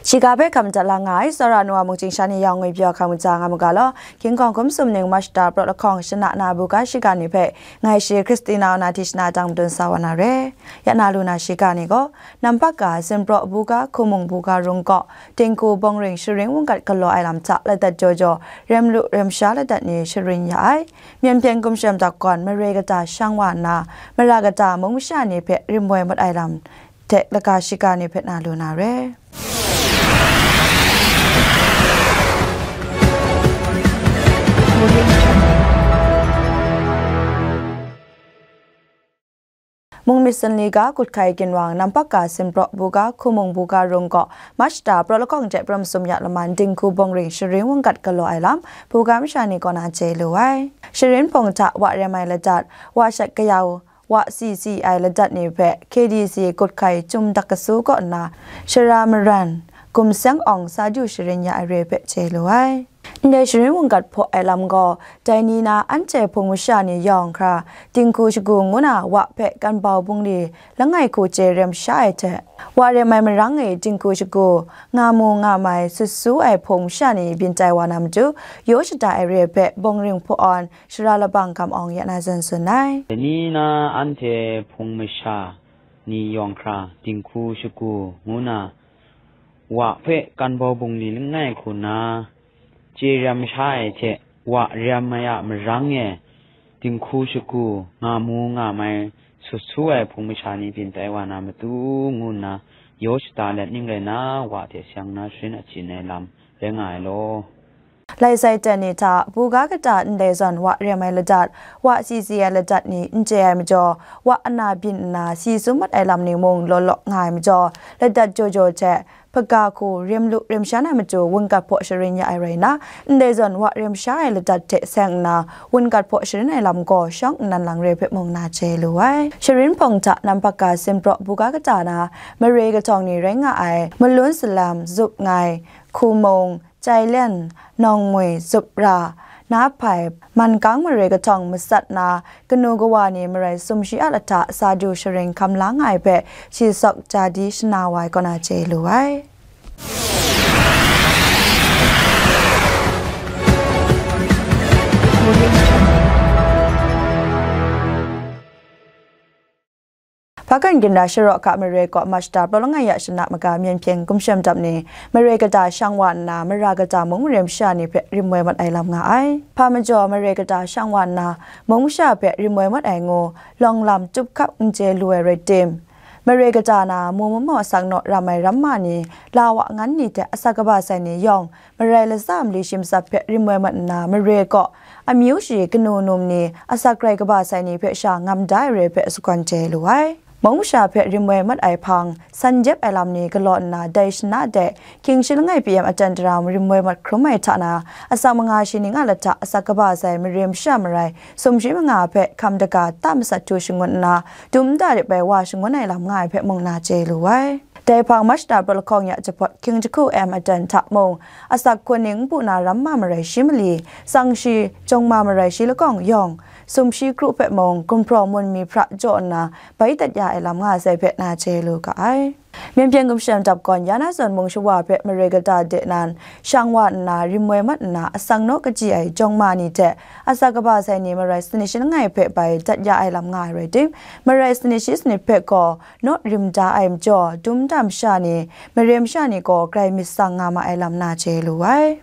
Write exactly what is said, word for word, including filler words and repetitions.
Shiga hpe hkam dat la nga ai, tsawra nu a mungchying sha ni yawng ngwi pyaw hkam kaja nga mu ga law, King Kong hkum sum ning Mashta praw lahkawng shana na buga shiga ni hpe, ngai shi Christina Onati shana dang madun sa wa na re. Ya na lu na shiga ni gaw, Nampakka, Sinpraw buga, Hkumung buga rung kaw, Dinghku bawngring sharin wungkat galaw ai lam hta ladat jaw jaw, rem lu rem sha ladat ni sharin ya ai. Myen hpyen gumshem dap gawn, mare kata shang wa nna, mara kata mung masha ni hpe rim woi mat ai lam hte laga shiga ni hpe na lu na re. Mung myit sanli ga Kuthkai Ginwang, Nampakka, Sinpraw buga, Hkumung buga rung kaw, Mashta praw lahkawng hte praw masum ya laman Dinghku bawngring sharin wungkat galaw ai lam, buga masha ni kaw na chye lu ai. Sharin hpawng hta wa rem ai ladat, wa shat kayau, wa si si ai ladat ni hpe K D C Kuthkai Chyum Dak Kasu kaw nna, shara maran, gumseng awng sa du sharin ya ai re hpe chye lu ai. Ndai sharin wungkat hpaw ai lam gaw, dai ni na anhte hpung masha ni yawng hkra, Dinghku shagu ngu na wa hpe kanbau bungli langai hku chye rem sha ai hte, wa rem ai marang e Dinghku shagu nga mu nga mai sut su ai hpung masha ni byin tai wa na matu, yaw shada ai re hpe bawngring hpaw awn, shara labang kam awng ya na zawn tsun ai. Dai ni na anhte hpung masha ni yawng hkra, Dinghku shagu ngu na wa hpe kanbau bungli langai hku na chye rem sha ai hte, wa rem ai a marang e Dinghku shagu nga mu nga mai sut su ai hpung masha ni byin tai wa na matu ngu nna, yaw shada let ning rai na, wa hte seng na sharin achyin ai lam rai nga ai law. Lai sai ten ni hta, buga kata ndai zawn wa rem ai ladat, wa si si ai ladat ni n chye ai majaw, wa ana byin nna si sum mat ai lam ni mung law law nga ai majaw, ladat jaw jaw hte, hpaga hku rem lu rem sha na matu wungkat hpaw sharin ya ai rai nna, ndai zawn wa rem sha ai ladat hte seng nna wungkat hpaw sharin ai lam gaw shawng nnan lang re hpe mung na chye lu ai. Sharin hpawng hta Nampakka, Sinpraw buga kata na mare kahtawng ni rai nga ai, Malun Salam, Zup Ngai, Hkumung, Chailen, Nawngmui, Zupra, Nahpai, Mankang mare kahtawng matsat na kanu kawa ni marai sumshi a lahta sa du sharin hkam la nga ai hpe, shi sawk jadi shana wa ai kaw na chye lu ai. Hpa kan ginra sharaw ga mare kaw Mashta praw langai ya shana maga myen hpyen gumshem dap ni, mare kata shang wa nna, mara kata mung mare masha ni hpe rim woi mat ai lam nga ai. Hpa majaw mare kata shang wa nna, mung masha hpe rim woi mat ai ngu, lawng lam tup hkap n chye lu ai rai tim, mare kata na mu mamaw asak naw ram ai ramma ni, la wa ngan ni hte asak kaba sai ni yawng, marai latsa mali shi matsat hpe rim woi mat nna, mare kaw amyu shi kanu num ni asak rai kaba sai ni hpe sha ngam da ai re hpe sagawn chye lu ai. Mung masha hpe rim woi mat ai hpang, san jep ai lam ni galaw nna, dai shana de, King shi langai P M aten daram rim woi mat hkrum ai hta na, asak manga shi ning a lata asak kaba sai mare masha marai, sumshi manga hpe hkam daga ta masat htu shangun nna, dum nta dip ai wa shangun ai lam nga ai hpe mung na chye lu ai. Dai hpang Mashta praw lahkawng ya jahpawt hkying jahku M aten hta mung, asak hkun ning npu na ramma marai shi mali, tsang shi, jawngma marai shi lakawng yawng, sumshi kru hpe mung, gumhpraw mun mi hpra jaw nna, bai dat ya ai lam nga sai hpe na chye lu ga ai. Myen hpyen gumshem dap gawn, ya na zawn mung shawa hpe mare kata de nan, shang wa nna, rim woi mat nna, asak naw kaji ai jawngma ni hte, asak kaba sai ni marai sanit shi langai hpe bai dat ya ai lam nga ai rai tim, marai sanit shi sanit hpe gaw, naw rim da ai majaw, dum da masha ni, mare masha ni gaw grai myit tsang nga ma ai lam na chye lu ai.